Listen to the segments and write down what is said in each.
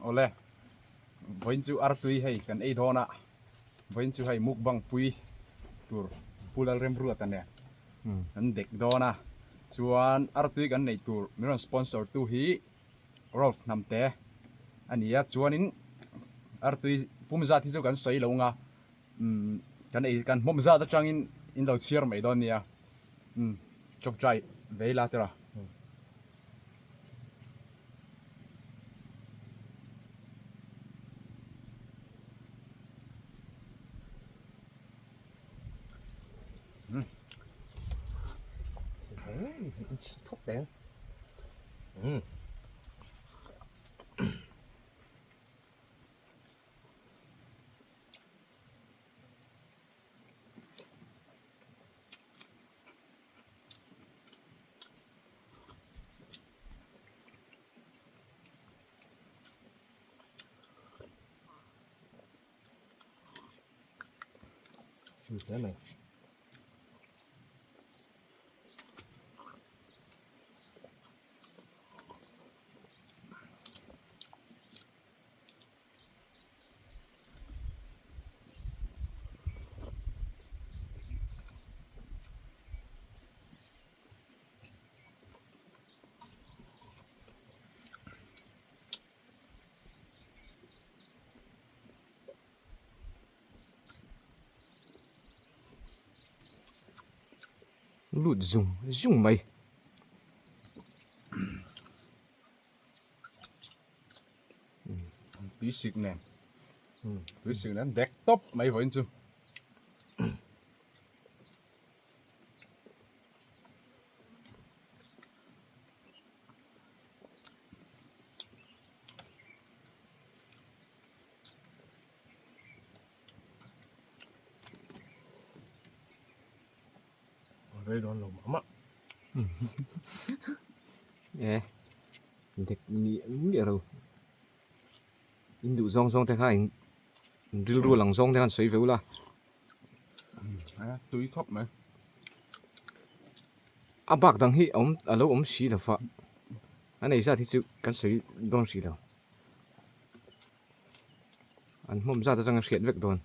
Awle, vawiin chu artui hei kan ei dawn a, vawiin chu hei mukbang pui tur Pu Lalremruata nen kan dek dawn a, chuan artui kan neih tur min rawn sponsor tu hi Rolf Hnamte a ni a, chuanin artui pum zat hi chu kan sawi lo nga, kan ei kan hmawm zat atangin in lo chhiar mai dawn nia, chawpchai vei la tira. Thawk teng. Hle mai. Lut zung zung mai. Tui sik nen tui sik nen dek tawp mai vawiin chu. Rei dawn lo mah mah. E dek mi mi ro. In duh zawng zawng te kha in rilru lang zawng te khan sawi ve ula. Tui khawp mai. A bak dang hi awm a lo awm si lo fa. A nei zat hi chu kan sawi dawn hrih lo. An hmawm zat atanga hriat vek dawn.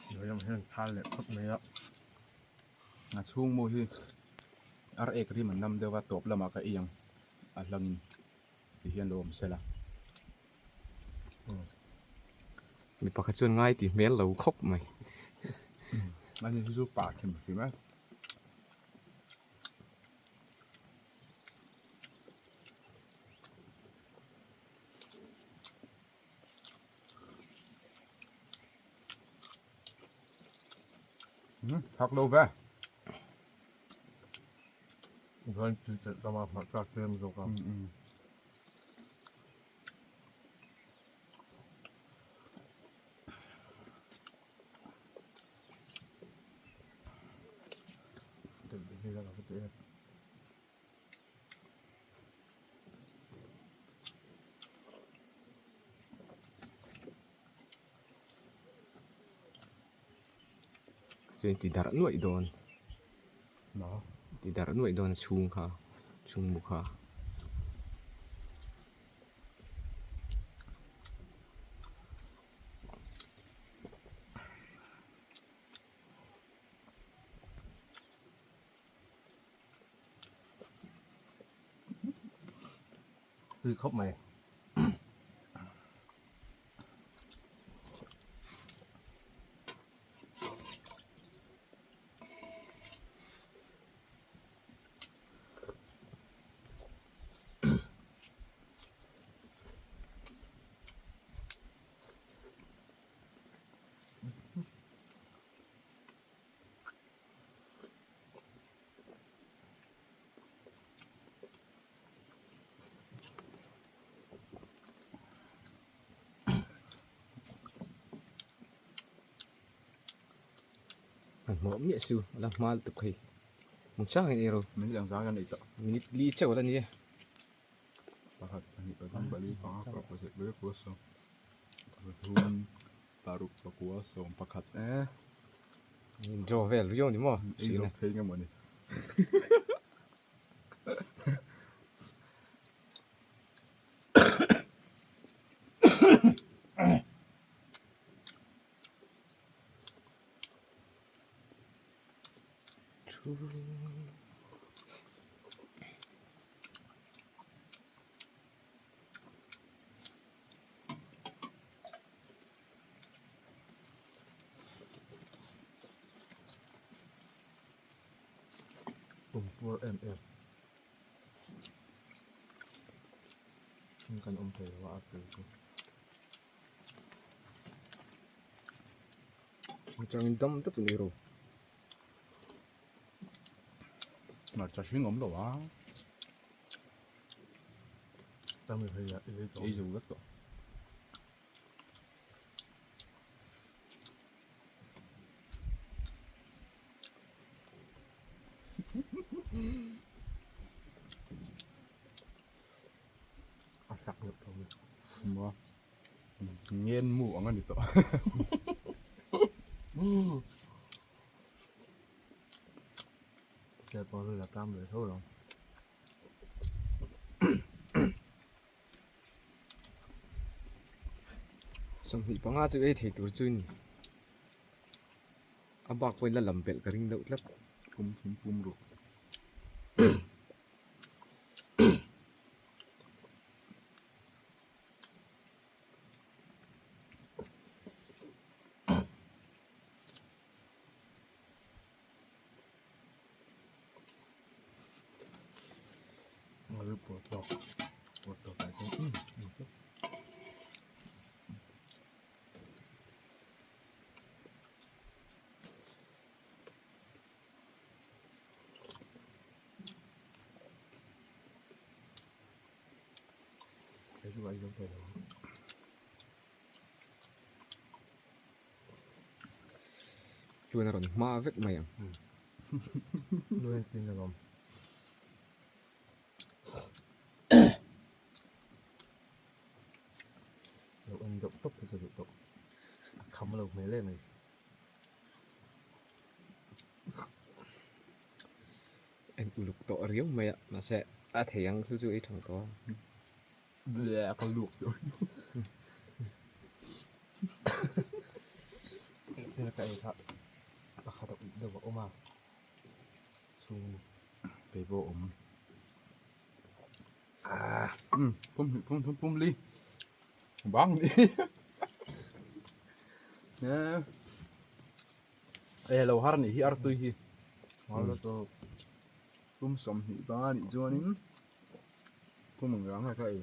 Hnuailam hian thal leh phawt mai a. A chhung mu hi ar ek rim an lam deuh a tawp lamah ka ei ang a hlangin ti hian lo awm sela. Mi pakhat chuan ngai ti hmel lo khawp mai. Ani hi chu pa hrim hrim e. Thak lo ve. Chuan chi telh lama hmarcha tlem zawk a. Chuan ti darh nuaih dawn ti darh nuaih dawn a chhung kha chhung mu kha. Tui khawp mai. Hmanhmawh miah su a la hma lutuk hei hmu chang in ei ro Minute ang zang kan ei tawh. Minute li chauh la nia. Pakhat pahnih pathum pali panga paruk pasarih pariat pakua sawm pathum paruk pakua sawm pakhat e. In draw vel riau ni maw? Ei zawk phei nge mawni. Pum puar em em kan awm thei lo a a tui chu. Changin dam takin ei rawh. Hmarcha hring awm lo a. Ei zo vek tawh. A sak deuh tawh mai. Maw ngen mu ang a ni tawh. Tel pawh la tam ve tho lo. 25 chu ei thei tur chu ni. A bak pawhin la lam belh ka ring deuh tlat. Pum thum pum ruk. Chuan a rawn hma vek mai ang. Lo en deuh tawp hi ka duh tawh. A kham lo hmel em mai. En uluk tawh riau mai a mahse a thei ang chu chu ei thang tawh a. Bleh ka luk tawh. Thil ka ei kha pakhat a uih deuh a awm a chhung Kei pawh awm. Ah pum hnih pum thum pum li bang ni. E lo har nih hi artui hi. Pum 20 panga nih chuanin pum ang rang ka ei.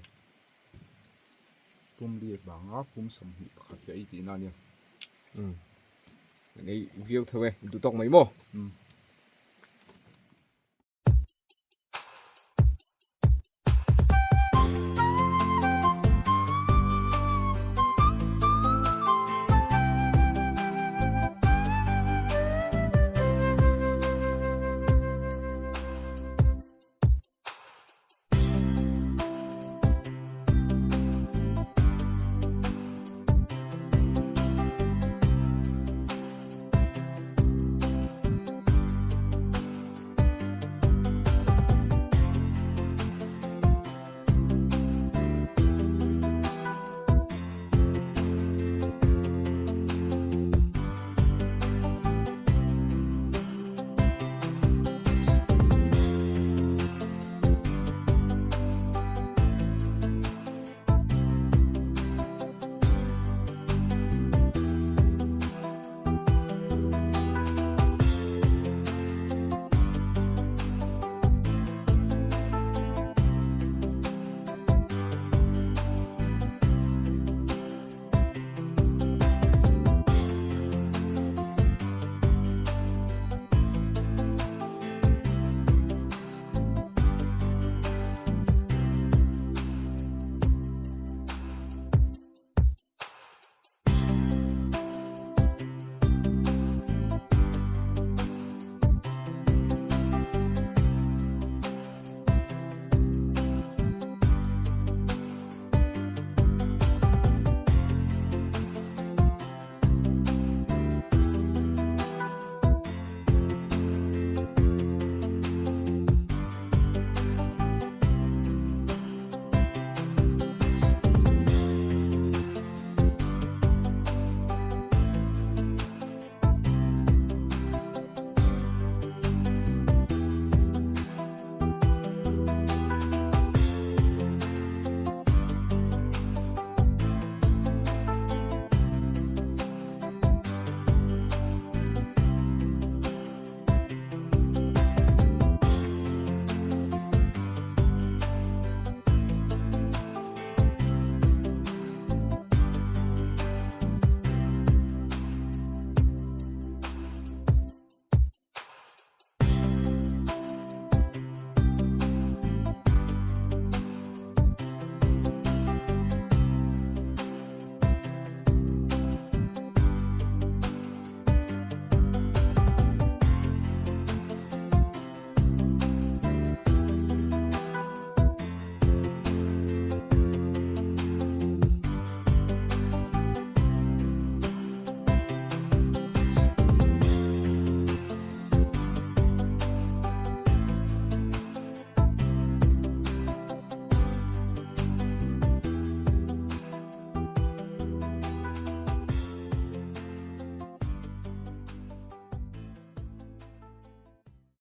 Pum li vanga pum 21 ka ei tihna a nia. Umm. Kan ei viau tho e, duh tawk mai maw? Umm.